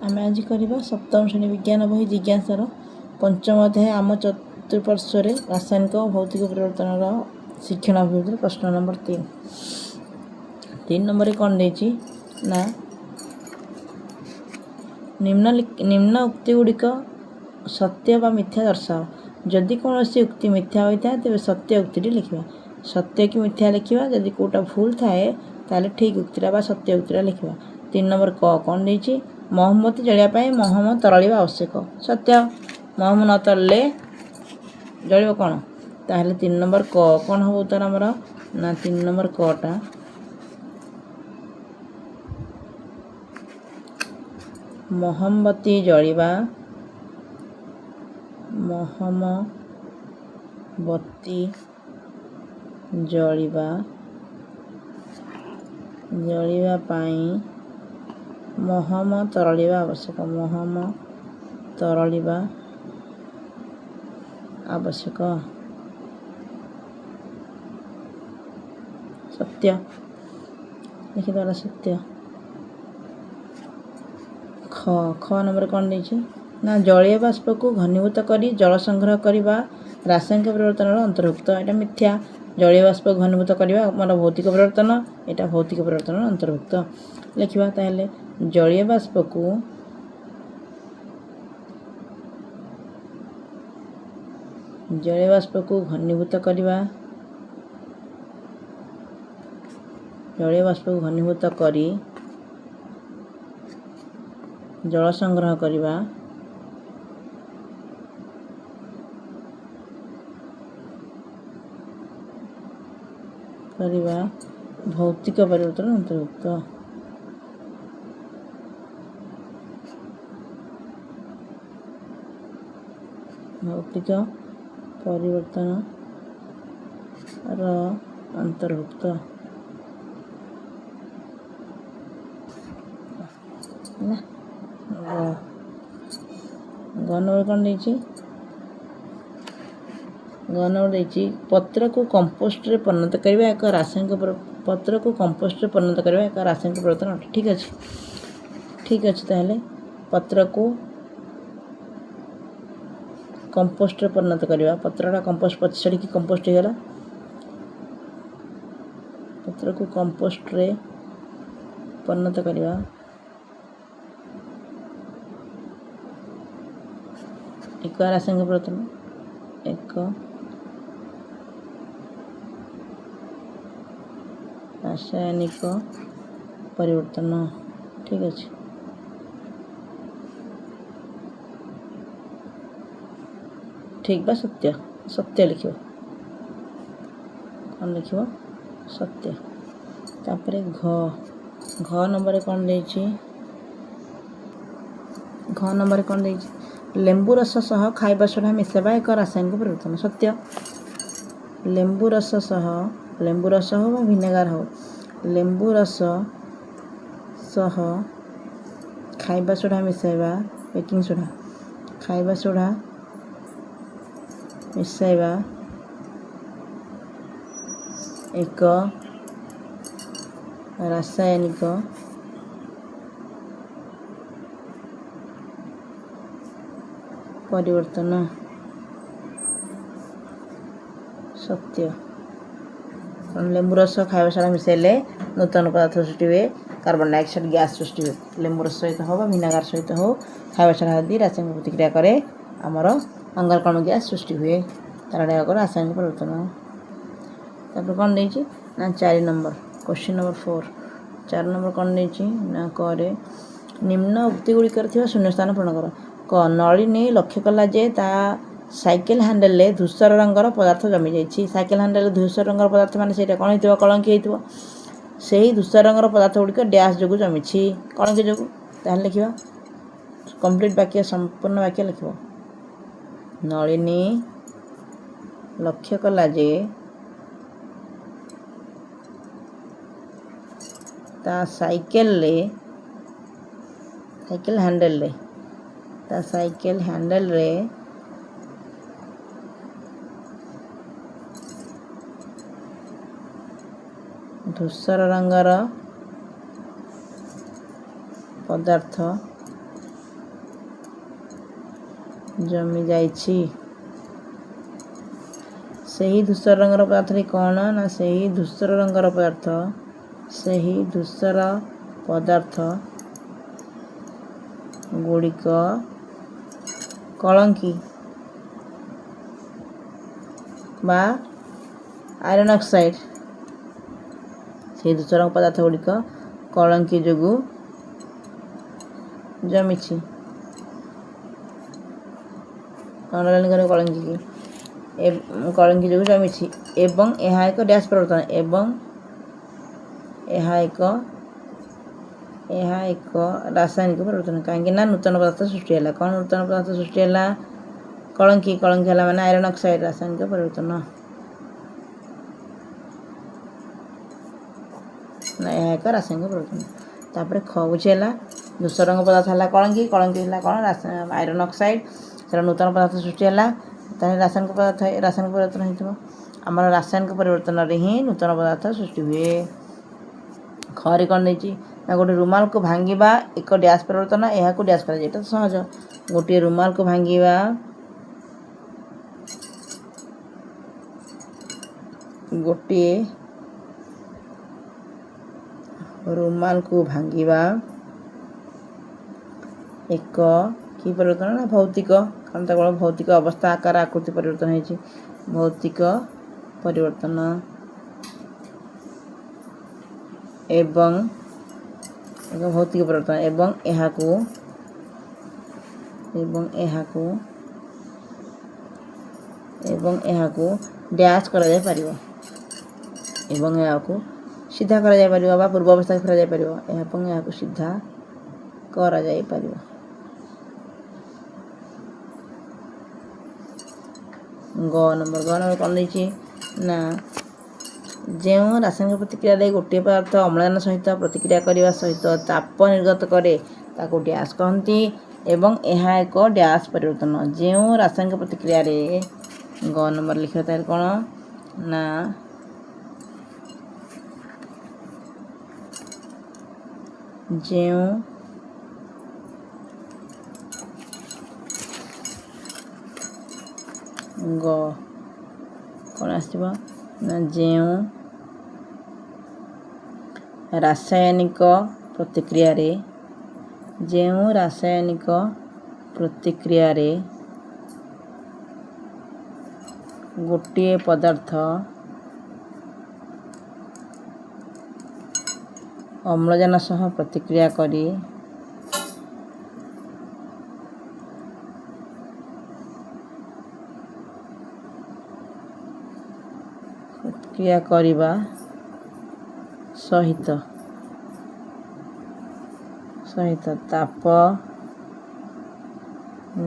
ଆମେ ଆଜି କରିବା ସପ୍ତମ ଶ୍ରେଣୀ ବିଜ୍ଞାନ ବହି ଜିଜ୍ଞାସାର ପଞ୍ଚମ ଅଧ୍ୟାୟ ଆମ ଚତୁଃପାର୍ଶ୍ୱରେ ରାସାୟନିକ ଓ ଭୌତିକ ପରିବର୍ତ୍ତନର ଶିକ୍ଷଣ ଅଭିବୃଦ୍ଧିର ପ୍ରଶ୍ନ ନମ୍ବର 3। 3 ନମ୍ବରରେ କ'ଣ ଦେଇଛି ନା ନିମ୍ନ ଉକ୍ତି ଗୁଡ଼ିକ ସତ୍ୟ ବା ମିଥ୍ୟା ଦର୍ଶାଅ। ଯଦି କୌଣସି ଉକ୍ତି ମିଥ୍ୟା ହୋଇଥାଏ ତେବେ ସତ୍ୟ ଉକ୍ତିଟି ଲେଖିବା। ସତ୍ୟ କି ମିଥ୍ୟା ଲେଖିବା, ଯଦି କେଉଁଟା ଭୁଲ ଥାଏ ତାହେଲେ ଠିକ୍ ଉକ୍ତିଟା ବା ସତ୍ୟ ଉକ୍ତିଟା ଲେଖିବା। 3 ନମ୍ବର କ କ'ଣ ଦେଇଛି? ମହମବତୀ ଜଳିବା ପାଇଁ ମହମ ତରଳିବା ଆବଶ୍ୟକ। ସତ୍ୟ, ମହମ ନ ତରଳିଲେ ଜଳିବ କ'ଣ? ତାହେଲେ 3 ନମ୍ବର କ କ'ଣ ହେବ ଉତ୍ତର ଆମର ନା 3 ନମ୍ବର କଟା ମହମବତୀ ଜଳିବା, ମହମବତୀ ଜଳିବା ଜଳିବା ପାଇଁ ମହମ ତରଳିବା ଆବଶ୍ୟକ। ମହମ ତରଳିବା ଆବଶ୍ୟକ। ସତ୍ୟ ଲେଖିଦେଲା ସତ୍ୟ। ଖ ଖ ନମ୍ବର କ'ଣ ଦେଇଛି ନା ଜଳୀୟ ବାଷ୍ପକୁ ଘନୀଭୂତ କରି ଜଳ ସଂଗ୍ରହ କରିବା ରାସାୟନିକ ପରିବର୍ତ୍ତନର ଅନ୍ତର୍ଭୁକ୍ତ। ଏଇଟା ମିଥ୍ୟା। ଜଳୀୟ ବାଷ୍ପ ଘନୀଭୂତ କରିବା ଆମର ଭୌତିକ ପରିବର୍ତ୍ତନ, ଏଇଟା ଭୌତିକ ପରିବର୍ତ୍ତନର ଅନ୍ତର୍ଭୁକ୍ତ। ଲେଖିବା ତାହେଲେ ଜଳୀୟ ବାଷ୍ପକୁ ଘନୀଭୂତ କରିବା, ଜଳୀୟ ବାଷ୍ପକୁ ଘନୀଭୂତ କରି ଜଳ ସଂଗ୍ରହ କରିବା କରିବା ଭୌତିକ ପରିବର୍ତ୍ତନ ଅନ୍ତର୍ଭୁକ୍ତ। ଭୌତିକ ପରିବର୍ତ୍ତନର ଅନ୍ତର୍ଭୁକ୍ତ। ହେଲା। ଗ ଗ ନମ୍ବର କ'ଣ ଦେଇଛି? ଗ ନମ୍ବର ଦେଇଛି ପତ୍ରକୁ କମ୍ପୋଷ୍ଟରେ ପରିଣତ କରିବା ଏକ ରାସାୟନିକ ପତ୍ରକୁ କମ୍ପୋଷ୍ଟରେ ପରିଣତ କରିବା ଏକ ରାସାୟନିକ ପରିବର୍ତ୍ତନ ଅଟେ। ଠିକ୍ ଅଛି, ଠିକ୍ ଅଛି। ତାହେଲେ ପତ୍ରକୁ କମ୍ପୋଷ୍ଟରେ ପରିଣତ କରିବା, ପତ୍ରଟା କମ୍ପୋଷ୍ଟ ପଚି ସଢ଼ିକି କମ୍ପୋଷ୍ଟ ହେଇଗଲା। ପତ୍ରକୁ କମ୍ପୋଷ୍ଟରେ ପରିଣତ କରିବା ଏକ ରାସାୟନିକ ପରିବର୍ତ୍ତନ, ଏକ ରାସାୟନିକ ପରିବର୍ତ୍ତନ। ଠିକ୍ ଅଛି। ଠିକ୍ ବା ସତ୍ୟ? ସତ୍ୟ ଲେଖିବ। କ'ଣ ଲେଖିବ? ସତ୍ୟ। ତାପରେ ଘ ଘ ନମ୍ବରରେ କ'ଣ ଦେଇଛି? ଘ ନମ୍ବରରେ କ'ଣ ଦେଇଛି? ଲେମ୍ବୁ ରସ ସହ ଖାଇବା ସୋଢ଼ା ମିଶାଇବା ଏକ ରାସାୟନିକ ପରିବର୍ତ୍ତନ। ସତ୍ୟ। ଲେମ୍ବୁ ରସ ସହ, ଲେମ୍ବୁ ରସ ହେଉ ବା ଭିନେଗାର ହେଉ, ଲେମ୍ବୁ ରସ ସହ ଖାଇବା ସୋଢ଼ା ମିଶାଇବା, ବେକିଂ ସୋଢ଼ା, ଖାଇବା ସୋଢ଼ା ମିଶାଇବା ଏକ ରାସାୟନିକ ପରିବର୍ତ୍ତନ। ସତ୍ୟ। କାରଣ ଲେମ୍ବୁ ରସ ଖାଇବା ସୋଢ଼ା ମିଶାଇଲେ ନୂତନ ପଦାର୍ଥ ସୃଷ୍ଟି ହୁଏ, କାର୍ବନ ଡାଇଅକ୍ସାଇଡ଼ ଗ୍ୟାସ୍ ସୃଷ୍ଟି ହୁଏ। ଲେମ୍ବୁ ରସ ସହିତ ହେଉ ବା ଭିନେଗାର ସହିତ ହେଉ, ଖାଇବା ସୋଢ଼ା ଆଦି ରାସାୟନିକ ପ୍ରତିକ୍ରିୟା କରେ, ଆମର ଅଙ୍ଗାରକାମ୍ଳ ଗ୍ୟାସ୍ ସୃଷ୍ଟି ହୁଏ। ତାର ଏକ ରାସାୟନିକ ପରିବର୍ତ୍ତନ। ତାପରେ କ'ଣ ଦେଇଛି ନା 4 ନମ୍ବର କ୍ୱେଶ୍ଚିନ୍ ନମ୍ବର 4। 4 ନମ୍ବର କ'ଣ ଦେଇଛି ନା କରେ ନିମ୍ନ ଉକ୍ତି ଗୁଡ଼ିକରେ ଥିବା ଶୂନ୍ୟସ୍ଥାନ ପୂରଣ କର। କ ନଳିନୀ ଲକ୍ଷ୍ୟ କଲା ଯେ ତା ସାଇକେଲ ହ୍ୟାଣ୍ଡେଲରେ ଧୂସର ରଙ୍ଗର ପଦାର୍ଥ ଜମିଯାଇଛି। ସାଇକେଲ ହ୍ୟାଣ୍ଡେଲରେ ଧୂସର ରଙ୍ଗର ପଦାର୍ଥ ମାନେ ସେଇଟା କ'ଣ ହେଇଥିବ? କଳଙ୍କି ହେଇଥିବ। ସେହି ଧୂସର ରଙ୍ଗର ପଦାର୍ଥ ଗୁଡ଼ିକ ଡ୍ୟାସ୍ ଯୋଗୁଁ ଜମିଛି। କଳଙ୍କି ଯୋଗୁଁ। ତାହେଲେ ଲେଖିବା କମ୍ପ୍ଲିଟ୍ ବାକ୍ୟ, ସମ୍ପୂର୍ଣ୍ଣ ବାକ୍ୟ ଲେଖିବ। ନଳିନୀ ଲକ୍ଷ୍ୟ କଲା ଯେ ତା ସାଇକେଲରେ, ସାଇକେଲ ହ୍ୟାଣ୍ଡେଲରେ, ତା ସାଇକେଲ ହ୍ୟାଣ୍ଡେଲରେ ଧୂସର ରଙ୍ଗର ପଦାର୍ଥ ଜମିଯାଇଛି। ସେହି ଧୂସର ରଙ୍ଗର ପଦାର୍ଥଟି କ'ଣ ନା ସେହି ଧୂସର ରଙ୍ଗର ପଦାର୍ଥ, ସେହି ଧୂସର ପଦାର୍ଥ ଗୁଡ଼ିକ କଳଙ୍କି ବା ଆଇରନ୍ ଅକ୍ସାଇଡ଼୍। ସେହି ଧୂସର ପଦାର୍ଥ ଗୁଡ଼ିକ କଳଙ୍କି ଯୋଗୁଁ ଜମିଛି। ଅଣ୍ଡରଲାଇନ୍ କରିବ କଳଙ୍କିକି। କଳଙ୍କି ଯୋଗୁଁ ଜମିଛି ଏବଂ ଏହା ଏକ ଡ୍ୟାସ୍ ପରିବର୍ତ୍ତନ, ଏବଂ ଏହା ଏକ ରାସାୟନିକ ପରିବର୍ତ୍ତନ। କାହିଁକି ନା ନୂତନ ପଦାର୍ଥ ସୃଷ୍ଟି ହେଲା। କ'ଣ ନୂତନ ପଦାର୍ଥ ସୃଷ୍ଟି ହେଲା? କଳଙ୍କି। କଳଙ୍କି ହେଲା ମାନେ ଆଇରନ୍ ଅକ୍ସାଇଡ଼୍, ରାସାୟନିକ ପରିବର୍ତ୍ତନ ନା, ଏହା ଏକ ରାସାୟନିକ ପରିବର୍ତ୍ତନ। ତାପରେ ଖ ବୁଝିହେଲା। ଧୂସର ରଙ୍ଗ ପଦାର୍ଥ ହେଲା କଳଙ୍କି। କଳଙ୍କି ହେଲା କ'ଣ? Iron oxide. ସେଟା ନୂତନ ପଦାର୍ଥ ସୃଷ୍ଟି ହେଲା, ତାହେଲେ ରାସାୟନିକ ପଦାର୍ଥ, ରାସାୟନିକ ପରିବର୍ତ୍ତନ ହେଇଥିବ। ଆମର ରାସାୟନିକ ପରିବର୍ତ୍ତନରେ ହିଁ ନୂତନ ପଦାର୍ଥ ସୃଷ୍ଟି ହୁଏ। ଖରେ କ'ଣ ଦେଇଛି ନା ଗୋଟେ ରୁମାଲକୁ ଭାଙ୍ଗିବା ଏକ ଡ୍ୟାସ୍ ପରିବର୍ତ୍ତନ, ଏହାକୁ ଡ୍ୟାସ୍ କରାଯାଏ। ଏଇଟା ତ ସହଜ। ଗୋଟିଏ ରୁମାଲକୁ ଭାଙ୍ଗିବା, ଗୋଟିଏ ରୁମାଲକୁ ଭାଙ୍ଗିବା ଏକ କି ପରିବର୍ତ୍ତନ ନା ଭୌତିକ। କାରଣ ତାକୁ ଭୌତିକ ଅବସ୍ଥା, ଆକାର, ଆକୃତି ପରିବର୍ତ୍ତନ ହେଇଛି, ଭୌତିକ ପରିବର୍ତ୍ତନ। ଏବଂ ଏକ ଭୌତିକ ପରିବର୍ତ୍ତନ ଏବଂ ଏହାକୁ ଡ୍ୟାସ୍ କରାଯାଇପାରିବ, ଏବଂ ଏହାକୁ ସିଧା କରାଯାଇପାରିବ ବା ପୂର୍ବ ଅବସ୍ଥାକୁ ଫେରାଯାଇପାରିବ, ଏବଂ ଏହାକୁ ସିଧା କରାଯାଇପାରିବ। ଗ ନମ୍ବର, ଗ ନମ୍ବର କ'ଣ ଦେଇଛି ନା ଯେଉଁ ରାସାୟନିକ ପ୍ରତିକ୍ରିୟାରେ ଗୋଟିଏ ପଦାର୍ଥ ଅମ୍ଳଜାନ ସହିତ ପ୍ରତିକ୍ରିୟା କରିବା ସହିତ ତାପ ନିର୍ଗତ କରେ, ତାକୁ ଡ୍ୟାସ୍ କହନ୍ତି ଏବଂ ଏହା ଏକ ଡ୍ୟାସ୍ ପରିବର୍ତ୍ତନ। ଯେଉଁ ରାସାୟନିକ ପ୍ରତିକ୍ରିୟାରେ, ଗ ନମ୍ବର ଲେଖିବା ତାହେଲେ କ'ଣ ନା ଯେଉଁ ଗ କ'ଣ ଆସିବ ନା ଯେଉଁ ରାସାୟନିକ ପ୍ରତିକ୍ରିୟାରେ, ଯେଉଁ ରାସାୟନିକ ପ୍ରତିକ୍ରିୟାରେ ଗୋଟିଏ ପଦାର୍ଥ ଅମ୍ଳଜାନ ସହ ପ୍ରତିକ୍ରିୟା କରି ପ୍ରତିକ୍ରିୟା କରିବା ସହିତ ତାପ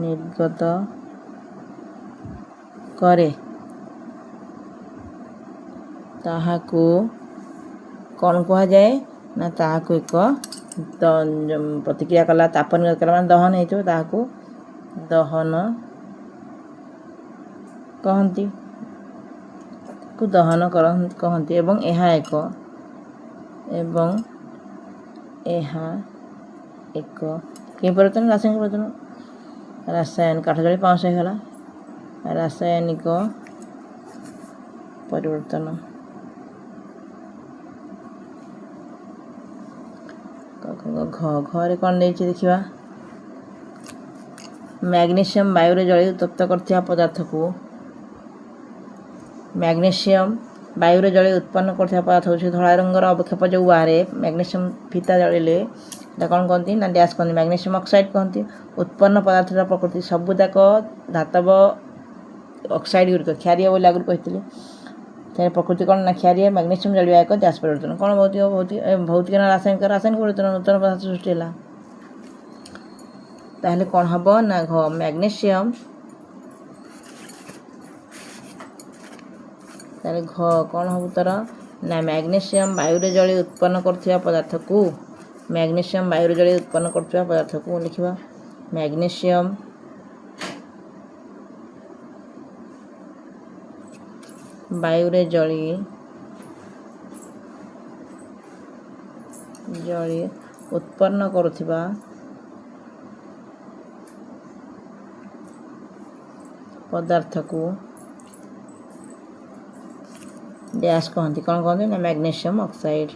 ନିର୍ଗତ କରେ, ତାହାକୁ କ'ଣ କୁହାଯାଏ ନା ତାହାକୁ ଏକ ପ୍ରତିକ୍ରିୟା କଲା, ତାପ ନିର୍ଗତ କଲା ମାନେ ଦହନ ହେଇଥିବ, ତାହାକୁ ଦହନ କହନ୍ତି, ତାକୁ ଦହନ କହନ୍ତି ଏବଂ ଏହା ଏକ କେଉଁ ପରିବର୍ତ୍ତନ? ରାସାୟନିକ ପରିବର୍ତ୍ତନ। ରାସାୟନିକ, କାଠ ଜଳି ପାଉଁଶ ହେଇଗଲା, ରାସାୟନିକ ପରିବର୍ତ୍ତନ। ଘ, ଘରେ କ'ଣ ଦେଇଛି ଦେଖିବା। ମ୍ୟାଗ୍ନେସିୟମ୍ ବାୟୁରେ ଜଳି ଉତ୍ତପ୍ତ କରୁଥିବା ପଦାର୍ଥକୁ, ମ୍ୟାଗ୍ନେସିୟମ୍ ବାୟୁରେ ଜଳି ଉତ୍ପନ୍ନ କରୁଥିବା ପଦାର୍ଥ ହେଉଛି ଧଳା ରଙ୍ଗର ଅବକ୍ଷେପ ଯେଉଁ ବାହାରେ ମ୍ୟାଗ୍ନେସିୟମ୍ ଫିତା ଜଳିଲେ, ଏଇଟା କ'ଣ କହନ୍ତି ନା ଡ୍ୟାସ୍ କହନ୍ତି, ମ୍ୟାଗ୍ନେସିୟମ୍ ଅକ୍ସାଇଡ଼୍ କହନ୍ତି। ଉତ୍ପନ୍ନ ପଦାର୍ଥର ପ୍ରକୃତି, ସବୁଯାକ ଧାତବ ଅକ୍ସାଇଡ଼୍ ଗୁଡ଼ିକ କ୍ଷାରୀୟ ବୋଲି ଆଗରୁ କହିଥିଲି। ତେଣୁ ପ୍ରକୃତି କ'ଣ ନା କ୍ଷାରୀୟ। ମ୍ୟାଗ୍ନେସିୟମ୍ ଜଳିବା ଏକ ଡ୍ୟାସ୍ ପରିବର୍ତ୍ତନ। କ'ଣ ଭୌତିକ, ଭୌତିକ, ଭୌତିକ ନା ରାସାୟନିକ? ରାସାୟନିକ ପରିବର୍ତ୍ତନ, ନୂତନ ପଦାର୍ଥ ସୃଷ୍ଟି ହେଲା। ତାହେଲେ କ'ଣ ହେବ ନା ଘ ମ୍ୟାଗ୍ନେସିୟମ୍, ତାହେଲେ ଘ କ'ଣ ହେବ ଉତ୍ତର ନା ମ୍ୟାଗ୍ନେସିୟମ୍ ବାୟୁରେ ଜଳି ଉତ୍ପନ୍ନ କରୁଥିବା ପଦାର୍ଥକୁ, ମ୍ୟାଗ୍ନେସିୟମ୍ ବାୟୁରେ ଜଳି ଉତ୍ପନ୍ନ କରୁଥିବା ପଦାର୍ଥକୁ ଲେଖିବା, ମ୍ୟାଗ୍ନେସିୟମ୍ ବାୟୁରେ ଜଳି ଉତ୍ପନ୍ନ କରୁଥିବା ପଦାର୍ଥକୁ ଡ୍ୟାସ୍ କହନ୍ତି। କ'ଣ କହନ୍ତି ନା ମ୍ୟାଗ୍ନେସିୟମ୍ ଅକ୍ସାଇଡ୍।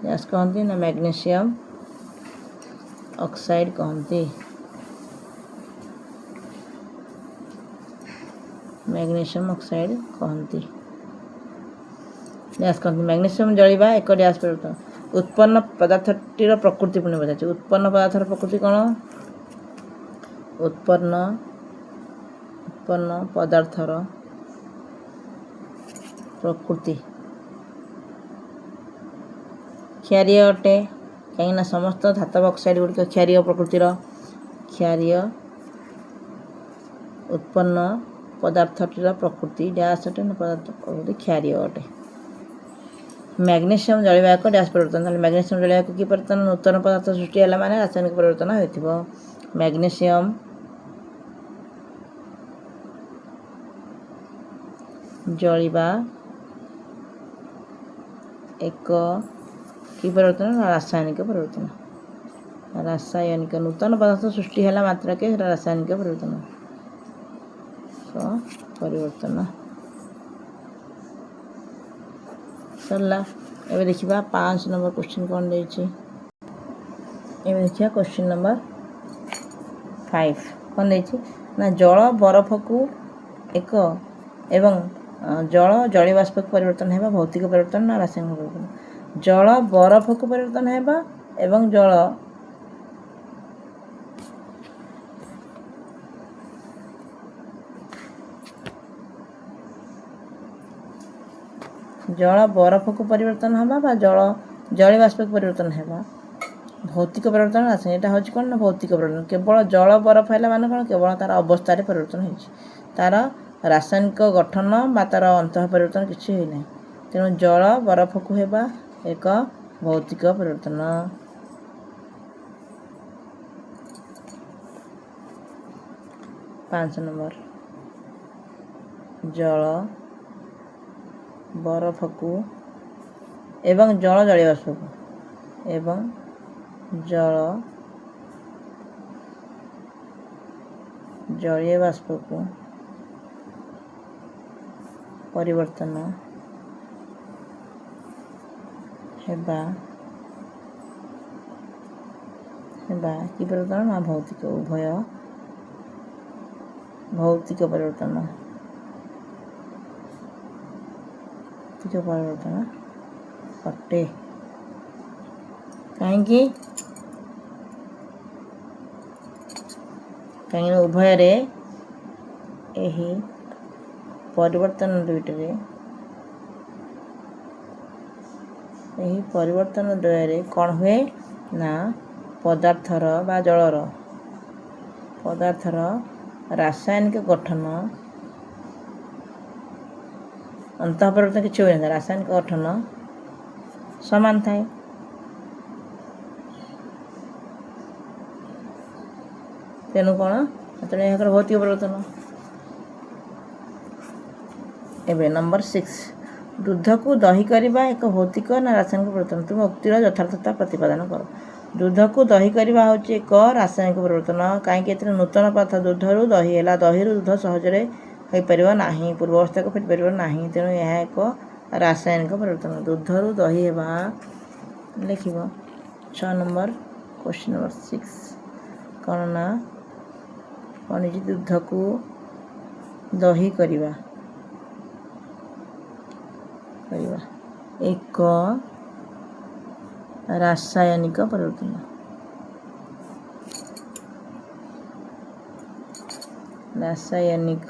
ଡ୍ୟାସ୍ କହନ୍ତି ନା ମ୍ୟାଗ୍ନେସିୟମ୍ ଅକ୍ସାଇଡ୍ କହନ୍ତି। ମ୍ୟାଗ୍ନେସିୟମ୍ ଅକ୍ସାଇଡ୍ କହନ୍ତି, ଡ୍ୟାସ୍ କହନ୍ତି। ମ୍ୟାଗ୍ନେସିୟମ୍ ଜଳିବା ଏକ ଡ୍ୟାସ୍ ପରିବର୍ତ୍ତନ। ଉତ୍ପନ୍ନ ପଦାର୍ଥଟିର ପ୍ରକୃତି ପୁଣି ପଚାରିଛି। ଉତ୍ପନ୍ନ ପଦାର୍ଥର ପ୍ରକୃତି କ'ଣ? ଉତ୍ପନ୍ନ ପଦାର୍ଥର ପ୍ରକୃତି କ୍ଷାରୀୟ ଅଟେ, କାହିଁକିନା ସମସ୍ତ ଧାତବ ଅକ୍ସାଇଡ୍ ଗୁଡ଼ିକ କ୍ଷାରୀୟ ପ୍ରକୃତିର। କ୍ଷାରୀୟ। ଉତ୍ପନ୍ନ ପଦାର୍ଥଟିର ପ୍ରକୃତି ଡ୍ୟାସ୍ ଅଟେ ନା ପଦାର୍ଥ ପ୍ରକୃତି କ୍ଷାରୀୟ ଅଟେ। ମ୍ୟାଗ୍ନେସିୟମ୍ ଜଳିବା ଏକ ଡ୍ୟାସ୍ ପରିବର୍ତ୍ତନ। ତାହେଲେ ମ୍ୟାଗ୍ନେସିୟମ୍ ଜଳିବାକୁ କି ପରିବର୍ତ୍ତନ? ନୂତନ ପଦାର୍ଥ ସୃଷ୍ଟି ହେଲା ମାନେ ରାସାୟନିକ ପରିବର୍ତ୍ତନ ହୋଇଥିବ। ମ୍ୟାଗ୍ନେସିୟମ୍ ଜଳିବା ଏକ କି ପରିବର୍ତ୍ତନ ନା ରାସାୟନିକ ପରିବର୍ତ୍ତନ। ରାସାୟନିକ, ନୂତନ ପଦାର୍ଥ ସୃଷ୍ଟି ହେଲା ମାତ୍ରକେ ସେଟା ରାସାୟନିକ ପରିବର୍ତ୍ତନ ପରିବର୍ତ୍ତନ ସରିଲା। ଏବେ ଦେଖିବା 5 ନମ୍ବର କ୍ୱେଶ୍ଚିନ୍ କ'ଣ ଦେଇଛି। ଏବେ ଦେଖିବା କ୍ୱେଶ୍ଚିନ୍ ନମ୍ବର 5 କ'ଣ ଦେଇଛି ନା ଜଳ ବରଫକୁ ଏକ ଏବଂ ଜଳ ଜଳୀୟବାଷ୍ପକୁ ପରିବର୍ତ୍ତନ ହେବା ଭୌତିକ ପରିବର୍ତ୍ତନ ନା ରାସାୟନିକ ପରିବର୍ତ୍ତନ? ଜଳ ବରଫକୁ ପରିବର୍ତ୍ତନ ହେବା ଏବଂ ଜଳ ବରଫକୁ ପରିବର୍ତ୍ତନ ହେବା ବା ଜଳ ଜଳୀୟବାଷ୍ପକୁ ପରିବର୍ତ୍ତନ ହେବା ଭୌତିକ ପରିବର୍ତ୍ତନ ରାସାୟନିକ? ଏଇଟା ହେଉଛି କ'ଣ ନା ଭୌତିକ ପରିବର୍ତ୍ତନ। କେବଳ ଜଳ ବରଫ ହେଲା ମାନେ କ'ଣ? କେବଳ ତା'ର ଅବସ୍ଥାରେ ପରିବର୍ତ୍ତନ ହେଇଛି, ତା'ର ରାସାୟନିକ ଗଠନ ବା ତା'ର ଅନ୍ତଃ ପରିବର୍ତ୍ତନ କିଛି ହୋଇନାହିଁ। ତେଣୁ ଜଳ ବରଫକୁ ହେବା ଏକ ଭୌତିକ ପରିବର୍ତ୍ତନ। 5 ନମ୍ବର, ଜଳ ବରଫକୁ ଏବଂ ଜଳ ଜଳୀୟବାଷ୍ପକୁ ଏବଂ ଜଳ ଜଳୀୟବାଷ୍ପକୁ ପରିବର୍ତ୍ତନ ହେବା କି ପରିବର୍ତ୍ତନ ନା ଭୌତିକ। ଉଭୟ ଭୌତିକ ପରିବର୍ତ୍ତନ, ଭୌତିକ ପରିବର୍ତ୍ତନ ଅଟେ। କାହିଁକି? କାହିଁକିନା ଉଭୟରେ ଏହି ପରିବର୍ତ୍ତନ ଦୁଇଟିରେ, ଏହି ପରିବର୍ତ୍ତନ ଦ୍ୱୟରେ କ'ଣ ହୁଏ ନା ପଦାର୍ଥର ବା ଜଳର ପଦାର୍ଥର ରାସାୟନିକ ଗଠନ ଅନ୍ତଃ ପରିବର୍ତ୍ତନ କିଛି ହୋଇନଥାଏ, ରାସାୟନିକ ଗଠନ ସମାନ ଥାଏ। ତେଣୁ କ'ଣ? ତେଣୁ ଏହାଙ୍କର ଭୌତିକ ପରିବର୍ତ୍ତନ। ଏବେ ନମ୍ବର 6, ଦୁଧକୁ ଦହି କରିବା ଏକ ଭୌତିକ ନା ରାସାୟନିକ ପରିବର୍ତ୍ତନ? ତୁମ ଉକ୍ତିର ଯଥାର୍ଥତା ପ୍ରତିପାଦନ କର। ଦୁଧକୁ ଦହି କରିବା ହେଉଛି ଏକ ରାସାୟନିକ ପରିବର୍ତ୍ତନ। କାହିଁକି? ଏଥିରେ ନୂତନ ପଦାର୍ଥ ଦୁଧରୁ ଦହି ହେଲା, ଦହିରୁ ଦୁଧ ସହଜରେ ହୋଇପାରିବ ନାହିଁ, ପୂର୍ବ ଅବସ୍ଥାକୁ ଫେରିପାରିବ ନାହିଁ। ତେଣୁ ଏହା ଏକ ରାସାୟନିକ ପରିବର୍ତ୍ତନ। ଦୁଧରୁ ଦହି ହେବା ଲେଖିବ 6 ନମ୍ବର, କ୍ୱେଶ୍ଚିନ୍ ନମ୍ବର 6 କ'ଣ ନା କ'ଣ ହେଇଛି? ଦୁଧକୁ ଦହି କରିବା ଏକ ରାସାୟନିକ ପରିବର୍ତ୍ତନ। ରାସାୟନିକ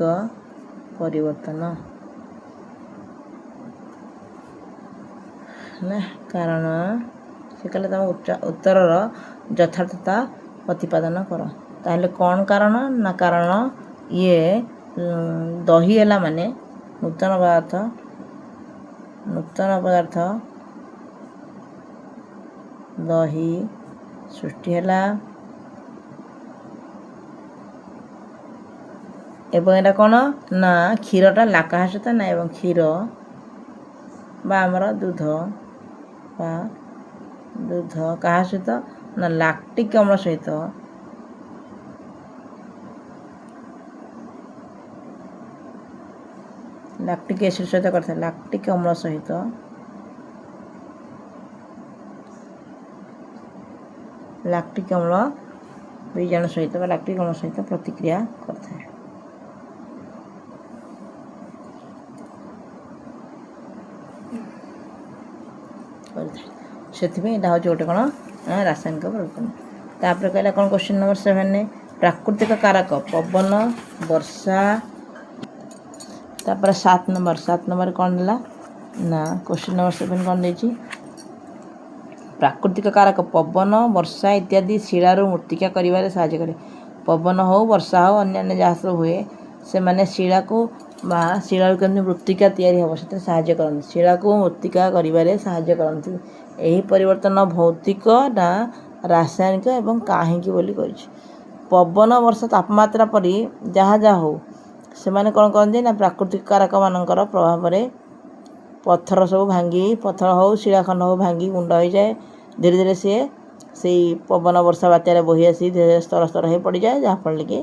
ପରିବର୍ତ୍ତନ ହେଲା, କାରଣ ସେ କହିଲେ ତମ ଉତ୍ତରର ଯଥାର୍ଥତା ପ୍ରତିପାଦନ କର। ତାହେଲେ କ'ଣ କାରଣ ନା କାରଣ ଇଏ ଦହି ହେଲା ମାନେ ନୂତନ ପଦାର୍ଥ ଦହି ସୃଷ୍ଟି ହେଲା ଏବଂ ଏଇଟା କ'ଣ ନା କ୍ଷୀରଟା କାହା ସହିତ ନା ଏବଂ କ୍ଷୀର ବା ଆମର ଦୁଧ ବା ଦୁଧ କାହା ସହିତ ନା ଲାକ୍ଟିକ୍ ଅମ୍ଳ ସହିତ ଲାକ୍ଟିକ୍ ଏସିଡ୍ ସହିତ କରିଥାଏ। ଲାକ୍ଟିକ୍ ଅମ୍ଳ ସହିତ, ଲାକ୍ଟିକ୍ ଅମ୍ଳ ବୀଜାଣୁ ସହିତ ବା ଲାକ୍ଟିକ୍ ଅମ୍ଳ ସହିତ ପ୍ରତିକ୍ରିୟା କରିଥାଏ। କରିଥାଏ, ସେଥିପାଇଁ ଏଇଟା ହେଉଛି ଗୋଟେ କ'ଣ ନା ରାସାୟନିକ ପରିବର୍ତ୍ତନ। ତାପରେ କହିଲା କ'ଣ? କ୍ୱେଶ୍ଚିନ୍ ନମ୍ବର 7ରେ ପ୍ରାକୃତିକ କାରକ ପବନ, ବର୍ଷା। ତାପରେ 7 ନମ୍ବର, 7 ନମ୍ବର କ'ଣ ଦେଲା ନା, କ୍ୱେଶ୍ଚିନ୍ ନମ୍ବର 7 କ'ଣ ଦେଇଛି? ପ୍ରାକୃତିକ କାରକ ପବନ, ବର୍ଷା ଇତ୍ୟାଦି ଶିଳାରୁ ମୃତ୍ତିକା କରିବାରେ ସାହାଯ୍ୟ କରେ। ପବନ ହେଉ, ବର୍ଷା ହେଉ, ଅନ୍ୟାନ୍ୟ ଯାହା ସବୁ ହୁଏ, ସେମାନେ ଶିଳାକୁ ବା ଶିଳାରୁ କେମିତି ମୃତ୍ତିକା ତିଆରି ହେବ ସେଥିରେ ସାହାଯ୍ୟ କରନ୍ତି। ଶିଳାକୁ ମୃତ୍ତିକା କରିବାରେ ସାହାଯ୍ୟ କରନ୍ତି। ଏହି ପରିବର୍ତ୍ତନ ଭୌତିକ ନା ରାସାୟନିକ ଏବଂ କାହିଁକି ବୋଲି କହିଛି। ପବନ, ବର୍ଷା, ତାପମାତ୍ରା ପରି ଯାହା ଯାହା ହେଉ, ସେମାନେ କ'ଣ କରନ୍ତି ନା ପ୍ରାକୃତିକ କାରକମାନଙ୍କର ପ୍ରଭାବରେ ପଥର ସବୁ ଭାଙ୍ଗି, ପଥର ହେଉ, ଶିଳାଖଣ୍ଡ ହେଉ, ଭାଙ୍ଗି ଗୁଣ୍ଡ ହୋଇଯାଏ। ଧୀରେ ଧୀରେ ସିଏ ସେଇ ପବନ, ବର୍ଷା, ବାତ୍ୟାରେ ବୋହି ଆସି ଧୀରେ ଧୀରେ ସ୍ତର ସ୍ତର ହେଇ ପଡ଼ିଯାଏ, ଯାହାଫଳରେ କି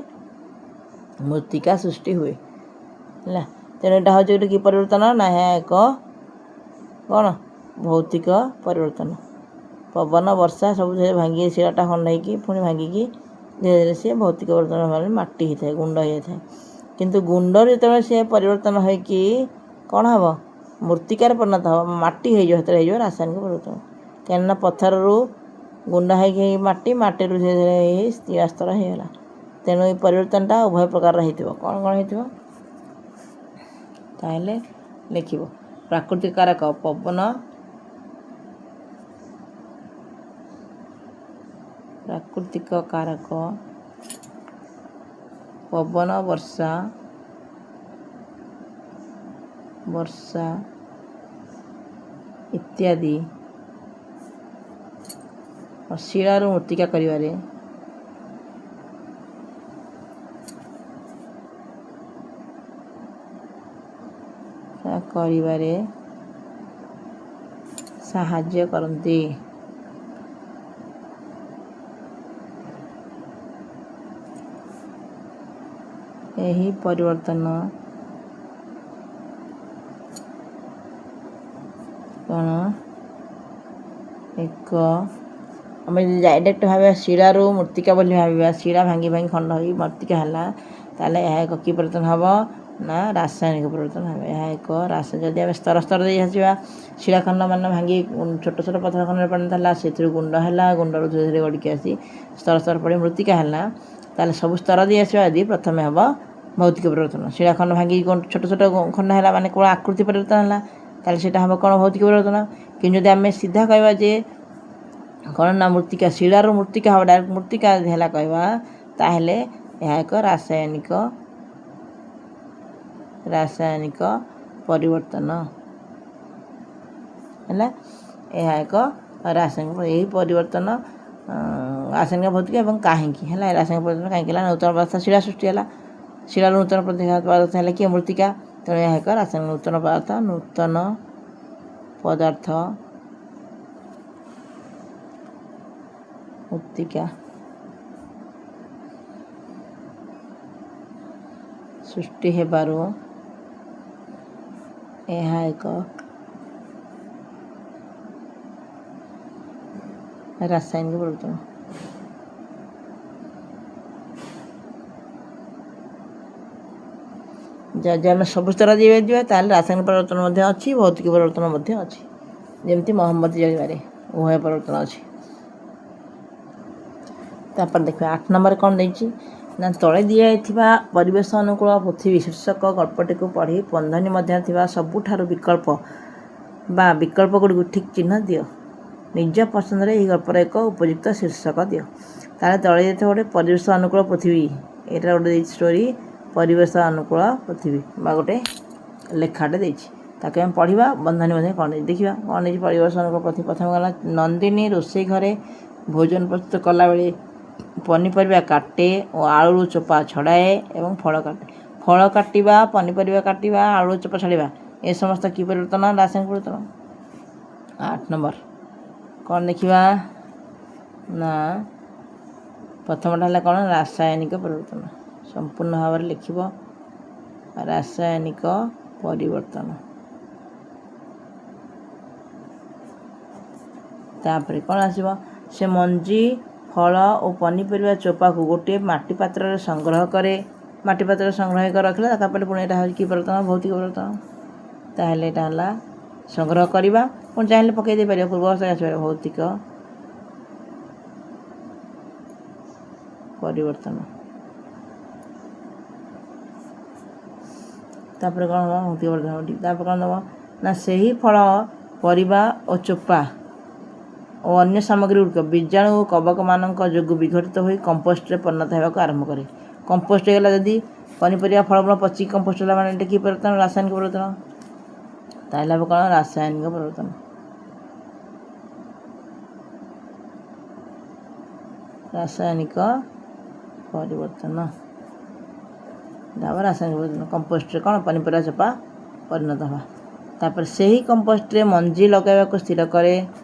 ମୃତ୍ତିକା ସୃଷ୍ଟି ହୁଏ। ହେଲା, ତେଣୁ ଏଇଟା ହେଉଛି ଗୋଟେ କି ପରିବର୍ତ୍ତନ ନା ଏହା ଏକ କ'ଣ? ଭୌତିକ ପରିବର୍ତ୍ତନ। ପବନ, ବର୍ଷା ସବୁ ଧୀରେ ଭାଙ୍ଗି ଶିଳାଟା ଖଣ୍ଡ ହେଇକି ପୁଣି ଭାଙ୍ଗିକି ଧୀରେ ଧୀରେ ସିଏ ଭୌତିକ ପରିବର୍ତ୍ତନ ଭାବରେ ମାଟି ହେଇଥାଏ, ଗୁଣ୍ଡ ହେଇଯାଇଥାଏ। କିନ୍ତୁ ଗୁଣ୍ଡରୁ ଯେତେବେଳେ ସିଏ ପରିବର୍ତ୍ତନ ହେଇକି କ'ଣ ହେବ? ମୃତ୍ତିକାରେ ପରିଣତ ହେବ, ମାଟି ହେଇଯିବ, ସେତେବେଳେ ହେଇଯିବ ରାସାୟନିକ ପରିବର୍ତ୍ତନ। କାହିଁକିନା ପଥରରୁ ଗୁଣ୍ଡ ହେଇକି ମାଟି, ମାଟିରୁ ଧୀରେ ଧୀରେ ହେଇ ସ୍ଥିର ହେଇଗଲା। ତେଣୁ ଏଇ ପରିବର୍ତ୍ତନଟା ଉଭୟ ପ୍ରକାରର ହେଇଥିବ। କ'ଣ କ'ଣ ହେଇଥିବ? ତାହେଲେ ଲେଖିବ ପ୍ରାକୃତିକ କାରକ ପବନ, ପ୍ରାକୃତିକ କାରକ ପବନ, ବର୍ଷା, ବର୍ଷା ଇତ୍ୟାଦି ଶିଳାରୁ ମୃତ୍ତିକା କରିବାରେ କରିବାରେ ସାହାଯ୍ୟ କରନ୍ତି। ଏହି ପରିବର୍ତ୍ତନ କ'ଣ ଏକ, ଆମେ ଯଦି ଡାଇରେକ୍ଟ ଭାବିବା ଶିଳାରୁ ମୃତ୍ତିକା ବୋଲି ଭାବିବା, ଶିଳା ଭାଙ୍ଗି ଭାଙ୍ଗି ଖଣ୍ଡ ହୋଇ ମୃତ୍ତିକା ହେଲା, ତାହେଲେ ଏହା ଏକ କି ପରିବର୍ତ୍ତନ ହେବ ନା ରାସାୟନିକ ପରିବର୍ତ୍ତନ ହେବ। ଏହା ଏକ ଯଦି ଆମେ ସ୍ତର ସ୍ତର ଦେଇ ଆସିବା, ଶିଳାଖଣ୍ଡ ମାନ ଭାଙ୍ଗି ଛୋଟ ଛୋଟ ପଥର ଖଣ୍ଡରେ ପରିଣତ ହେଲା, ସେଥିରୁ ଗୁଣ୍ଡ ହେଲା, ଗୁଣ୍ଡରୁ ଧୀରେ ଧୀରେ ଗଡ଼ିକି ଆସି ସ୍ତର ସ୍ତର ପଡ଼ି ମୃତ୍ତିକା ହେଲା, ତାହେଲେ ସବୁ ସ୍ତର ଦେଇ ଆସିବା ଯଦି ପ୍ରଥମେ ହେବ ଭୌତିକ ପରିବର୍ତ୍ତନ। ଶିଳାଖଣ୍ଡ ଭାଙ୍ଗି ଛୋଟ ଛୋଟ ଖଣ୍ଡ ହେଲା ମାନେ କେବଳ ଆକୃତି ପରିବର୍ତ୍ତନ ହେଲା, ତାହେଲେ ସେଇଟା ହେବ କ'ଣ? ଭୌତିକ ପରିବର୍ତ୍ତନ। କିନ୍ତୁ ଯଦି ଆମେ ସିଧା କହିବା ଯେ କ'ଣ ନା ମୃତ୍ତିକା, ଶିଳାରୁ ମୃତ୍ତିକା ହେବ, ଡାଇରେକ୍ଟ ମୃତ୍ତିକା ହେଲା କହିବା, ତାହେଲେ ଏହା ଏକ ରାସାୟନିକ ପରିବର୍ତ୍ତନ ହେଲା। ଏହା ଏକ ରାସାୟନିକ, ଏହି ପରିବର୍ତ୍ତନ ରାସାୟନିକ, ଭୌତିକ ଏବଂ କାହିଁକି ହେଲା? ରାସାୟନିକ ପରିବର୍ତ୍ତନ କାହିଁକି ହେଲା? ନୂତନ ପଦାର୍ଥ ଶିଳା ସୃଷ୍ଟି ହେଲା, ଶିଳାରୁ ନୂତନ ପଦାର୍ଥ ହେଲା କିଏ? ମୃତ୍ତିକା। ତେଣୁ ଏହା ଏକ ରାସାୟନିକ ନୂତନ ପଦାର୍ଥ, ନୂତନ ପଦାର୍ଥ ମୃତ୍ତିକା ସୃଷ୍ଟି ହେବାରୁ ଏହା ଏକ ରାସାୟନିକ ପରିବର୍ତ୍ତନ। ଯଦି ଆମେ ସବୁ ସ୍ତର ଯିବା, ତାହେଲେ ରାସାୟନିକ ପରିବର୍ତ୍ତନ ମଧ୍ୟ ଅଛି, ଭୌତିକ ପରିବର୍ତ୍ତନ ମଧ୍ୟ ଅଛି। ଯେମିତି ମହମବତୀ ଜଳିବାରେ ଉଭୟ ପରିବର୍ତ୍ତନ ଅଛି। ତାପରେ ଦେଖିବା 8 ନମ୍ବର କ'ଣ ଦେଇଛି ନା, ତଳେ ଦିଆଯାଇଥିବା ପରିବେଶ ଅନୁକୂଳ ପୃଥିବୀ ଶୀର୍ଷକ ଗଳ୍ପଟିକୁ ପଢ଼ି ବନ୍ଧନୀ ମଧ୍ୟରେ ଥିବା ସବୁଠାରୁ ବିକଳ୍ପ ବା ବିକଳ୍ପ ଗୁଡ଼ିକୁ ଠିକ୍ ଚିହ୍ନ ଦିଅ। ନିଜ ପସନ୍ଦରେ ଏହି ଗଳ୍ପର ଏକ ଉପଯୁକ୍ତ ଶୀର୍ଷକ ଦିଅ। ତାହେଲେ ତଳେ ଦେଇଥିବା ଗୋଟେ ପରିବେଶ ଅନୁକୂଳ ପୃଥିବୀ, ଏଇଟା ଗୋଟେ ଦେଇଛି ଷ୍ଟୋରି, ପରିବେଶ ଅନୁକୂଳ ପୃଥିବୀ ବା ଗୋଟେ ଲେଖାଟେ ଦେଇଛି, ତାକୁ ଆମେ ପଢ଼ିବା। ବନ୍ଧନୀ ମଧ୍ୟ କ'ଣ ଦେଇଛି ଦେଖିବା, କ'ଣ ଦେଇଛି ପରିବେଶ ଅନୁକୂଳ ପୃଥିବୀ। ପ୍ରଥମେ ଗଲା, ନନ୍ଦିନୀ ରୋଷେଇ ଘରେ ଭୋଜନ ପ୍ରସ୍ତୁତ କଲାବେଳେ ପନିପରିବା କାଟେ ଓ ଆଳୁରୁ ଚୋପା ଛଡ଼ାଏ ଏବଂ ଫଳ କାଟେ। ଫଳ କାଟିବା, ପନିପରିବା କାଟିବା, ଆଳୁ ଚୋପା ଛଡ଼ାଇବା, ଏ ସମସ୍ତ କି ପରିବର୍ତ୍ତନ? ରାସାୟନିକ ପରିବର୍ତ୍ତନ। 8 ନମ୍ବର କ'ଣ ଦେଖିବା ନା, ପ୍ରଥମଟା ହେଲା କ'ଣ? ରାସାୟନିକ ପରିବର୍ତ୍ତନ। ସମ୍ପୂର୍ଣ୍ଣ ଭାବରେ ଲେଖିବ ରାସାୟନିକ ପରିବର୍ତ୍ତନ। ତାପରେ କ'ଣ ଆସିବ? ସେ ମଞ୍ଜି, ଫଳ ଓ ପନିପରିବା ଚୋପାକୁ ଗୋଟିଏ ମାଟି ପାତ୍ରରେ ସଂଗ୍ରହ କରେ। ମାଟି ପାତ୍ରରେ ସଂଗ୍ରହ କରି ରଖିଲା, ତାପରେ ପୁଣି ଏଇଟା ହେଉଛି କି ପରିବର୍ତ୍ତନ? ଭୌତିକ ପରିବର୍ତ୍ତନ। ତାହେଲେ ଏଇଟା ହେଲା ସଂଗ୍ରହ କରିବା, ପୁଣି ଚାହିଁଲେ ପକାଇ ଦେଇପାରିବ, ପୂର୍ବ ଅବସ୍ଥାରେ ଆସିପାରିବ। ଭୌତିକ ପରିବର୍ତ୍ତନ। ତାପରେ କ'ଣ ହେବ? ଭୌତିକ ପରିବର୍ତ୍ତନ। ତାପରେ କ'ଣ ଦେବ ନା ସେହି ଫଳ, ପରିବା ଓ ଚୋପା ଓ ଅନ୍ୟ ସାମଗ୍ରୀ ଗୁଡ଼ିକ ବୀଜାଣୁ ଓ କବକମାନଙ୍କ ଯୋଗୁଁ ବିଘଟିତ ହୋଇ କମ୍ପୋଷ୍ଟରେ ପରିଣତ ହେବାକୁ ଆରମ୍ଭ କରେ। କମ୍ପୋଷ୍ଟ ହେଇଗଲା ଯଦି ପନିପରିବା, ଫଳମୂଳ ପଚିକି କମ୍ପୋଷ୍ଟ ହେଲା, ମାନେ ଏଇଟା କି ପରିବର୍ତ୍ତନ? ରାସାୟନିକ ପରିବର୍ତ୍ତନ। ତାହେଲେ ହେବ କ'ଣ? ରାସାୟନିକ ପରିବର୍ତ୍ତନ। ରାସାୟନିକ ପରିବର୍ତ୍ତନ ହେବ, ରାସାୟନିକ ପରିବର୍ତ୍ତନ। କମ୍ପୋଷ୍ଟରେ କ'ଣ ପନିପରିବା ଚୋପା ପରିଣତ ହେବା। ତାପରେ ସେହି କମ୍ପୋଷ୍ଟରେ ମଞ୍ଜି ଲଗାଇବାକୁ ସ୍ଥିର କରେ।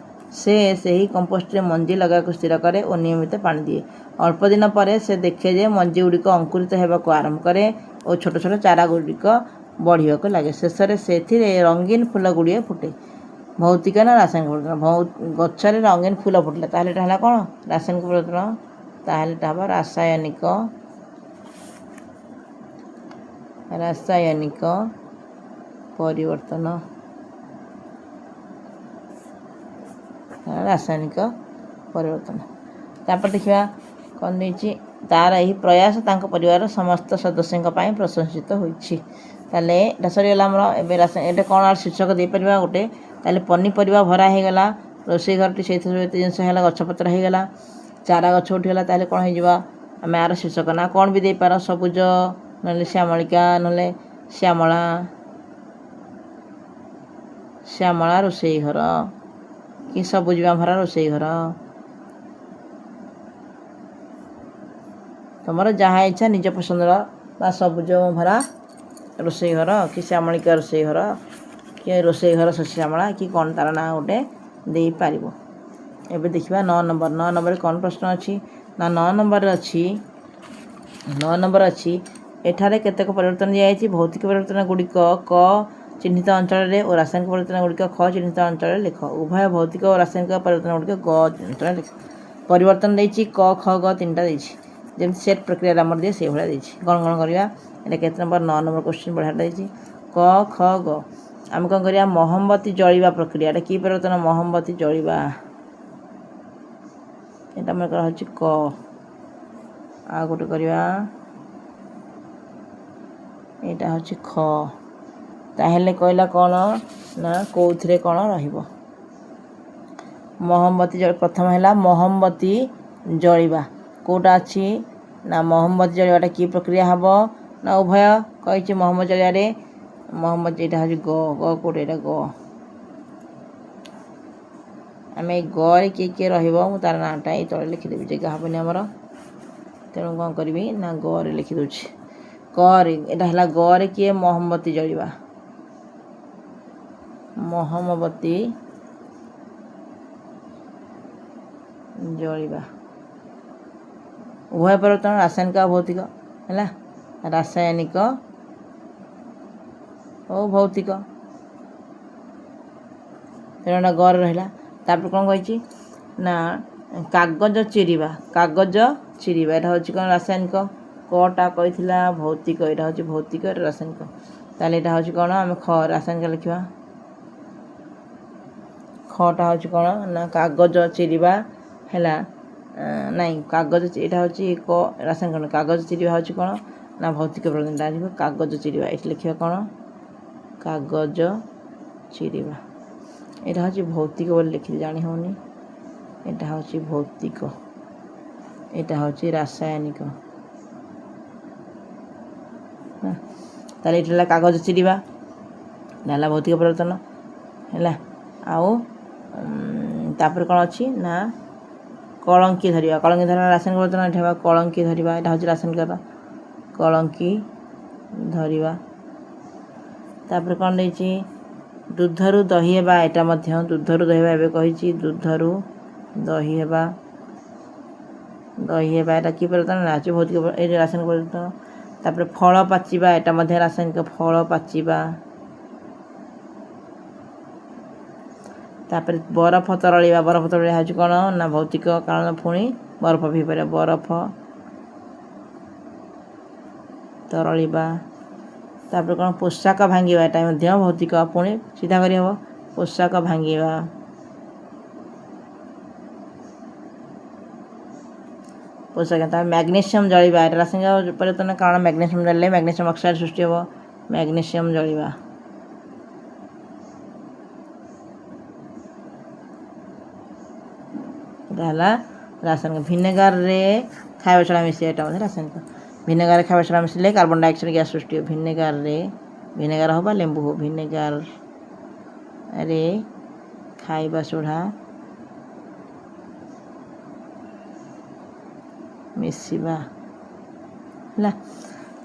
ସେ ସେହି କମ୍ପୋଷ୍ଟରେ ମଞ୍ଜି ଲଗାଇବାକୁ ସ୍ଥିର କରେ ଓ ନିୟମିତ ପାଣି ଦିଏ। ଅଳ୍ପ ଦିନ ପରେ ସେ ଦେଖେ ଯେ ମଞ୍ଜି ଗୁଡ଼ିକ ଅଙ୍କୁରିତ ହେବାକୁ ଆରମ୍ଭ କରେ ଓ ଛୋଟ ଛୋଟ ଚାରା ଗୁଡ଼ିକ ବଢ଼ିବାକୁ ଲାଗେ। ଶେଷରେ ସେଥିରେ ରଙ୍ଗୀନ ଫୁଲ ଗୁଡ଼ିଏ ଫୁଟେ। ଭୌତିକ ନା ରାସାୟନିକ ପରିବର୍ତ୍ତନ? ଗଛରେ ରଙ୍ଗୀନ ଫୁଲ ଫୁଟିଲା, ତାହେଲେ ଏଇଟା ହେଲା କ'ଣ? ରାସାୟନିକ ପରିବର୍ତ୍ତନ। ତାହେଲେ ଏଇଟା ହେବ ରାସାୟନିକ, ରାସାୟନିକ ପରିବର୍ତ୍ତନ, ରାସାୟନିକ ପରିବର୍ତ୍ତନ। ତାପରେ ଦେଖିବା କ'ଣ ଦେଇଛି। ତାର ଏହି ପ୍ରୟାସ ତାଙ୍କ ପରିବାରର ସମସ୍ତ ସଦସ୍ୟଙ୍କ ପାଇଁ ପ୍ରଶଂସିତ ହୋଇଛି। ତାହେଲେ ଏଇଟା ସରିଗଲା ଆମର। ଏବେ ଏଇଟା କ'ଣ ଶୀର୍ଷକ ଦେଇପାରିବା ଗୋଟେ? ତାହେଲେ ପନିପରିବା ଭରା ହେଇଗଲା ରୋଷେଇ ଘରଟି, ସେଇଥିରେ ଏତେ ଜିନିଷ ହେଲା, ଗଛପତ୍ର ହେଇଗଲା, ଚାରା ଗଛ ଉଠିଗଲା। ତାହେଲେ କ'ଣ ହେଇଯିବ? ଆମେ ଆର ଶୀର୍ଷକ ନା କ'ଣ ବି ଦେଇପାର, ସବୁଜ, ନହେଲେ ଶ୍ୟାମଳିକା, ନହେଲେ ଶ୍ୟାମଳା, ଶ୍ୟାମଳା ରୋଷେଇ ଘର କି ସବୁଜିମା ଭରା ରୋଷେଇ ଘର। ତୁମର ଯାହା ଇଚ୍ଛା ନିଜ ପସନ୍ଦର, ବା ସବୁଜ ଭରା ରୋଷେଇ ଘର କି ଶ୍ୟାମଳିକା ରୋଷେଇ ଘର କି ରୋଷେଇ ଘର ଶ୍ୟାମଳା କି କ'ଣ ତାର ନାଁ ଗୋଟେ ଦେଇପାରିବ। ଏବେ ଦେଖିବା 9 ନମ୍ବର। 9 ନମ୍ବରରେ କ'ଣ ପ୍ରଶ୍ନ ଅଛି ନା 9 ନମ୍ବରରେ ଅଛି, 9 ନମ୍ବର ଅଛି, ଏଠାରେ କେତେକ ପରିବର୍ତ୍ତନ ଦିଆଯାଇଛି। ଭୌତିକ ପରିବର୍ତ୍ତନ ଗୁଡ଼ିକ କ ଚିହ୍ନିତ ଅଞ୍ଚଳରେ ଓ ରାସାୟନିକ ପରିବର୍ତ୍ତନ ଗୁଡ଼ିକ ଖ ଚିହ୍ନିତ ଅଞ୍ଚଳରେ ଲେଖ। ଉଭୟ ଭୌତିକ ଓ ରାସାୟନିକ ପରିବର୍ତ୍ତନ ଗୁଡ଼ିକ ଗ ଅଞ୍ଚଳରେ ଲେଖ। ପରିବର୍ତ୍ତନ ଦେଇଛି କ, ଖ, ଗ ତିନିଟା ଦେଇଛି। ଯେମିତି ସେଟ୍ ପ୍ରକ୍ରିୟାରେ ଆମର ଦିଏ ସେଇଭଳିଆ ଦେଇଛି। କ'ଣ କ'ଣ କରିବା? ଏଇଟା କେତେ ନମ୍ବର? 9 ନମ୍ବର କୋଶ୍ଚିନ୍, ବଢ଼ିଆଟା ଦେଇଛି। କ, ଖ, ଗ। ଆମେ କ'ଣ କରିବା? ମହମବତୀ ଜଳିବା ପ୍ରକ୍ରିୟା, ଏଇଟା କି ପରିବର୍ତ୍ତନ? ମହମବତୀ ଜଳିବା, ଏଇଟା ଆମର କରାହେଉଛି କ। ଆଉ ଗୋଟେ କରିବା, ଏଇଟା ହେଉଛି ଖ। ତାହେଲେ କହିଲା କ'ଣ ନା କେଉଁଥିରେ କ'ଣ ରହିବ? ମହମବତୀ, ପ୍ରଥମ ହେଲା ମହମବତୀ ଜଳିବା, କେଉଁଟା ଅଛି ନା ମହମବତୀ ଜଳିବାଟା କି ପ୍ରକ୍ରିୟା ହେବ ନା ଉଭୟ କହିଛି। ମହମବତୀ ଜଳିବାରେ ମହମବତୀ, ଏଇଟା ହେଉଛି ଗ। ଗ କେଉଁଟା? ଏଇଟା ଗ। ଆମେ ଏଇ ଗରେ କିଏ କିଏ ରହିବ ମୁଁ ତାର ନାଁଟା ଏଇ ତଳେ ଲେଖିଦେବି, ଜାଗା ହେବନି ଆମର, ତେଣୁ କ'ଣ କରିବି ନା ଗରେ ଲେଖିଦେଉଛି। କରେ ଏଇଟା ହେଲା ଗରେ କିଏ? ମହମବତୀ ଜଳିବା, ମହମବତୀ ଜଳିବା। ଉଭୟ ପରିବର୍ତ୍ତନ ରାସାୟନିକ ଆଉ ଭୌତିକ ହେଲା, ରାସାୟନିକ ଓ ଭୌତିକ, ତେଣୁ ଏଇଟା ଗରେ ରହିଲା। ତାପରେ କ'ଣ କହିଛି ନା କାଗଜ ଚିରିବା, କାଗଜ ଚିରିବା, ଏଇଟା ହେଉଛି କ'ଣ? ରାସାୟନିକ। କଟା କହିଥିଲା ଭୌତିକ, ଏଇଟା ହେଉଛି ଭୌତିକ, ଏଇଟା ରାସାୟନିକ। ତାହେଲେ ଏଇଟା ହେଉଛି କ'ଣ? ଆମେ ଖ ରାସାୟନିକ ଲେଖିବା। ଖଟା ହେଉଛି କ'ଣ ନା କାଗଜ ଚିରିବା ହେଲା, ନାଇଁ କାଗଜ, ଏଇଟା ହେଉଛି କ ରାସାୟନିକ। କାଗଜ ଚିରିବା ହେଉଛି କ'ଣ ନା ଭୌତିକ ପରିବର୍ତ୍ତନ। କାଗଜ ଚିରିବା, ଏଠି ଲେଖିବା କ'ଣ? କାଗଜ ଚିରିବା, ଏଇଟା ହେଉଛି ଭୌତିକ ବୋଲି ଲେଖିଲି, ଜାଣି ହେଉନି। ଏଇଟା ହେଉଛି ଭୌତିକ, ଏଇଟା ହେଉଛି ରାସାୟନିକ। ତାହେଲେ ଏଇଠି ହେଲା କାଗଜ ଚିରିବା, ଏଇଟା ହେଲା ଭୌତିକ ପରିବର୍ତ୍ତନ ହେଲା। ଆଉ ତାପରେ କ'ଣ ଅଛି ନା କଳଙ୍କି ଧରିବା, କଳଙ୍କି ଧରିବା ରାସାୟନିକ ପରିବର୍ତ୍ତନ। ଏଠି ହେବା କଳଙ୍କି ଧରିବା, ଏଇଟା ହେଉଛି ରାସାୟନିକ, କଳଙ୍କି ଧରିବା। ତାପରେ କ'ଣ ଦେଇଛି? ଦୁଧରୁ ଦହି ହେବା, ଏଇଟା ମଧ୍ୟ ଦୁଧରୁ ଦହି ହେବା ଏବେ କହିଛି। ଦୁଧରୁ ଦହି ହେବା, ଦହି ହେବା, ଏଇଟା କି ପରିବର୍ତ୍ତନ? ହେଉଛି ଭୌତିକ, ଏଇ ରାସାୟନିକ ପରିବର୍ତ୍ତନ। ତାପରେ ଫଳ ପାଚିବା, ଏଇଟା ମଧ୍ୟ ରାସାୟନିକ, ଫଳ ପାଚିବା, ତାପରେ ବରଫ ତରଳିବା, ବରଫ ତରଳିବା ହେଉଛି କ'ଣ ନା ଭୌତିକ, କାରଣ ପୁଣି ବରଫ ବି ହେଇପାରିବ, ବରଫ ତରଳିବା। ତାପରେ କ'ଣ ପୋଷାକ ଭାଙ୍ଗିବା, ଏଟା ମଧ୍ୟ ଭୌତିକ, ପୁଣି ସିଧା କରିହେବ, ପୋଷାକ ଭାଙ୍ଗିବା। ପୋଷାକ। ତାପରେ ମ୍ୟାଗ୍ନେସିୟମ୍ ଜଳିବା, ଏଟା ରାସାୟନିକ ପରିବର୍ତ୍ତନ, କାରଣ ମ୍ୟାଗ୍ନେସିୟମ୍ ଜଳିଲେ ମ୍ୟାଗ୍ନେସିୟମ୍ ଅକ୍ସାଇଡ଼୍ ସୃଷ୍ଟି ହେବ, ମ୍ୟାଗ୍ନେସିୟମ୍ ଜଳିବା। ଏଟା ହେଲା ରାସାୟନିକ। ଭିନେଗାରରେ ଖାଇବା ସୋଡ଼ା ମିଶିବା, ଏଟା ମଧ୍ୟ ରାସାୟନିକ। ଭିନେଗାରରେ ଖାଇବା ସୋଡ଼ା ମିଶିଲେ କାର୍ବନ ଡାଇଅକ୍ସାଇଡ଼ ଗ୍ୟାସ୍ ସୃଷ୍ଟି ହେବ। ଭିନେଗାରରେ, ଭିନେଗାର ହଉ ବା ଲେମ୍ବୁ ହଉ, ଭିନେଗାରରେ ଖାଇବା ସୋଡ଼ା ମିଶିବା ହେଲା।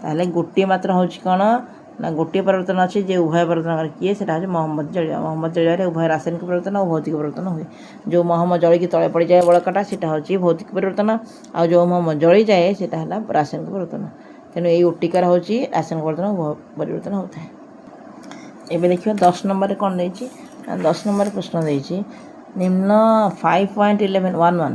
ତାହେଲେ ଗୋଟିଏ ମାତ୍ର ହେଉଛି କ'ଣ ନା ଗୋଟିଏ ପରିବର୍ତ୍ତନ ଅଛି ଯେ ଉଭୟ ପରିବର୍ତ୍ତନ କରେ, କିଏ? ସେଇଟା ହେଉଛି ମହମବତୀ ଜଳିବା। ମହମବତୀ ଜଳିବାରେ ଉଭୟ ରାସାୟନିକ ପରିବର୍ତ୍ତନ ଓ ଭୌତିକ ପରିବର୍ତ୍ତନ ହୁଏ। ଯେଉଁ ମହମ ଜଳିକି ତଳେ ପଡ଼ିଯାଏ ବଳକାଟା, ସେଇଟା ହେଉଛି ଭୌତିକ ପରିବର୍ତ୍ତନ, ଆଉ ଯେଉଁ ମହମ ଜଳିଯାଏ ସେଇଟା ହେଲା ରାସାୟନିକ ପରିବର୍ତ୍ତନ। ତେଣୁ ଏଇ ଓଟିକାର ହେଉଛି ରାସାୟନିକ ପରିବର୍ତ୍ତନ ପରିବର୍ତ୍ତନ ହେଉଥାଏ। ଏବେ ଦେଖିବା 10 ନମ୍ବରରେ କ'ଣ ଦେଇଛି। 10 ନମ୍ବରରେ ପ୍ରଶ୍ନ ଦେଇଛି ନିମ୍ନ 5.11.11,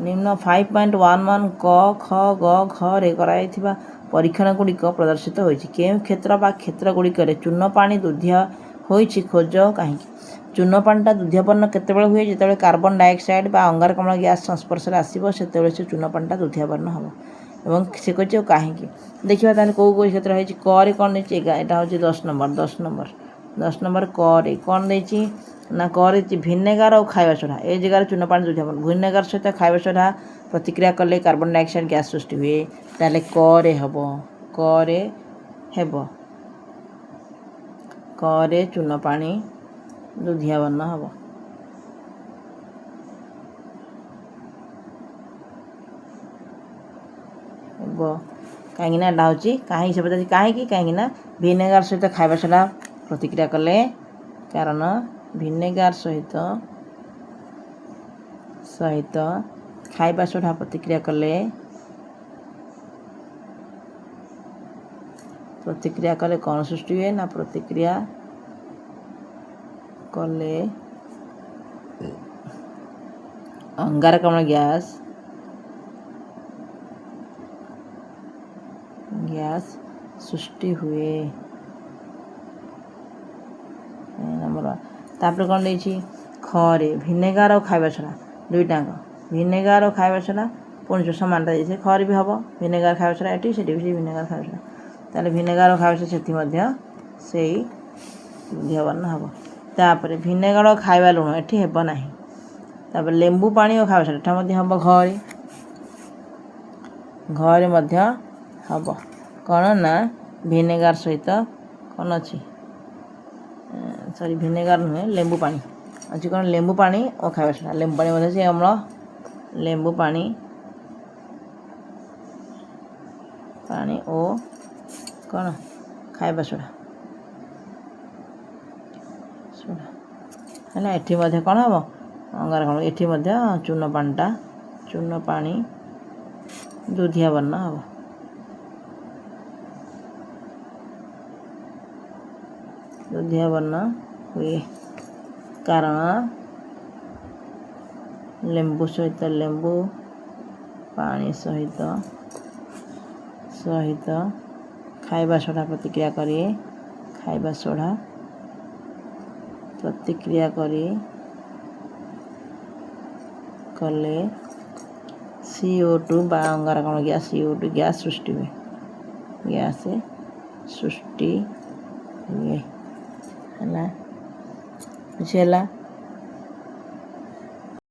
ନିମ୍ନ 5.11 କ ଖ ଗ ଘରେ କରାଯାଇଥିବା ପରୀକ୍ଷଣ ଗୁଡ଼ିକ ପ୍ରଦର୍ଶିତ ହୋଇଛି। କେଉଁ କ୍ଷେତ୍ର ବା କ୍ଷେତ୍ର ଗୁଡ଼ିକରେ ଚୂନ ପାଣି ଦୁଧିଆ ହୋଇଛି ଖୋଜ, କାହିଁକି? ଚୂନ ପାଣିଟା ଦୁଧିଆ ବର୍ଣ୍ଣ କେତେବେଳେ ହୁଏ? ଯେତେବେଳେ କାର୍ବନ ଡାଇଅକ୍ସାଇଡ଼ ବା ଅଙ୍ଗାରକାମ୍ଳ ଗ୍ୟାସ୍ ସଂସ୍ପର୍ଶରେ ଆସିବ, ସେତେବେଳେ ସେ ଚୂନ ପାଣିଟା ଦୁଧିଆ ବର୍ଣ୍ଣ ହେବ। ଏବଂ ସେ କହିଛି ଆଉ କାହିଁକି। ଦେଖିବା ତାହେଲେ କେଉଁ କେଉଁ କ୍ଷେତ୍ର ହେଇଛି। କରେ କ'ଣ ଦେଇଛି? ଏଇଟା ହେଉଛି 10 ନମ୍ବର, 10 ନମ୍ବର, 10 ନମ୍ବର କରେ କ'ଣ ଦେଇଛି ନା କରେ ଭିନେଗାର ଆଉ ଖାଇବା ସୋଢ଼ା। ଏ ଜାଗାରେ ଚୂନ ପାଣି ଦୁଧିଆ ବର୍ଣ୍ଣ, ଭିନେଗାର ସହିତ ଖାଇବା ସୋଢ଼ା ପ୍ରତିକ୍ରିୟା କଲେ କାର୍ବନ ଡାଇଅକ୍ସାଇଡ଼ ଗ୍ୟାସ୍ ସୃଷ୍ଟି ହୁଏ। ତାହେଲେ କରେ ହେବ, କରେ ହେବ, କରେ ଚୂନ ପାଣି ଦୁଧିଆ ବର୍ଣ୍ଣ ହେବ। ହେବ କାହିଁକିନା ଏଇଟା ହେଉଛି କାହିଁକି ସେ ପଚାରୁଛି କାହିଁକି, କାହିଁକିନା ଭିନେଗାର ସହିତ ଖାଇବା ସୋଢ଼ା ପ୍ରତିକ୍ରିୟା କଲେ, କାରଣ ଭିନେଗାର ସହିତ ଖାଇବା ସୋଢ଼ା ପ୍ରତିକ୍ରିୟା କଲେ, ପ୍ରତିକ୍ରିୟା କଲେ କ'ଣ ସୃଷ୍ଟି ହୁଏ ନା ପ୍ରତିକ୍ରିୟା କଲେ ଅଙ୍ଗାରକାମ୍ଳ ଗ୍ୟାସ୍ ଗ୍ୟାସ୍ ସୃଷ୍ଟି ହୁଏ। ନମ୍ବର। ତାପରେ କ'ଣ ଦେଇଛି? ଖରେ ଭିନେଗାର ଆଉ ଖାଇବା ସୋଢ଼ା ଦୁଇଟାଙ୍କ, ଭିନେଗାର ଆଉ ଖାଇବା ସୋଢ଼ା ପୁଣି ଯେଉଁ ସମାନଟା ଦେଇଛି, ଖରେ ବି ହେବ ଭିନେଗାର ଖାଇବା ସୋଢ଼ା, ଏଠି ସେଠି ବି ସେଇ ଭିନେଗାର ଖାଇବା ସୋଢ଼ା। ତାହେଲେ ଭିନେଗାର ଖାଇବା ସୋଢ଼ା ସେଠି ମଧ୍ୟ ସେଇ ଦୁଧିଆ ବର୍ଣ୍ଣ ହେବ। ତାପରେ ଭିନେଗାର ଖାଇବା ଲୁଣ ଏଠି ହେବ ନାହିଁ। ତାପରେ ଲେମ୍ବୁ ପାଣି ଓ ଖାଇବା ସୋଢ଼ା ଏଠା ମଧ୍ୟ ହେବ, ଘରେ ଘରେ ମଧ୍ୟ ହେବ। କ'ଣ ନା ଭିନେଗାର ସହିତ କ'ଣ ଅଛି, ସରି ଭିନେଗାର ନୁହେଁ, ଲେମ୍ବୁ ପାଣି ଅଛି। କ'ଣ ଲେମ୍ବୁ ପାଣି ଓ ଖାଇବା ସୋଢ଼ା, ଲେମ୍ବୁ ପାଣି ମଧ୍ୟ ସେ ଅମ୍ଳ, ଲେମ୍ବୁ ପାଣି ପାଣି ଓ କ'ଣ ଖାଇବା ସୋଢ଼ା, ସୋଢ଼ା ହେଲା। ଏଠି ମଧ୍ୟ କ'ଣ ହେବ ଅଙ୍ଗାରକାମ୍ଳ, ଏଠି ମଧ୍ୟ ଚୂନ ପାଣିଟା, ଚୂନ ପାଣି ଦୁଧିଆ ବର୍ଣ୍ଣ ହେବ। ଦୁଧିଆ ବର୍ଣ୍ଣ ହୁଏ କାରଣ ଲେମ୍ବୁ ସହିତ ଲେମ୍ବୁ ପାଣି ସହିତ ସହିତ ଖାଇବା ସୋଢ଼ା ପ୍ରତିକ୍ରିୟା କରି, ଖାଇବା ସୋଢ଼ା ପ୍ରତିକ୍ରିୟା କରି କଲେ CO2 ବା ଅଙ୍ଗାରକାମ୍ଳ ଗ୍ୟାସ୍, CO2 gas ସୃଷ୍ଟି ହୁଏ, ଗ୍ୟାସ୍ ସୃଷ୍ଟି ହୁଏ। ହେଲା, ବୁଝିହେଲା?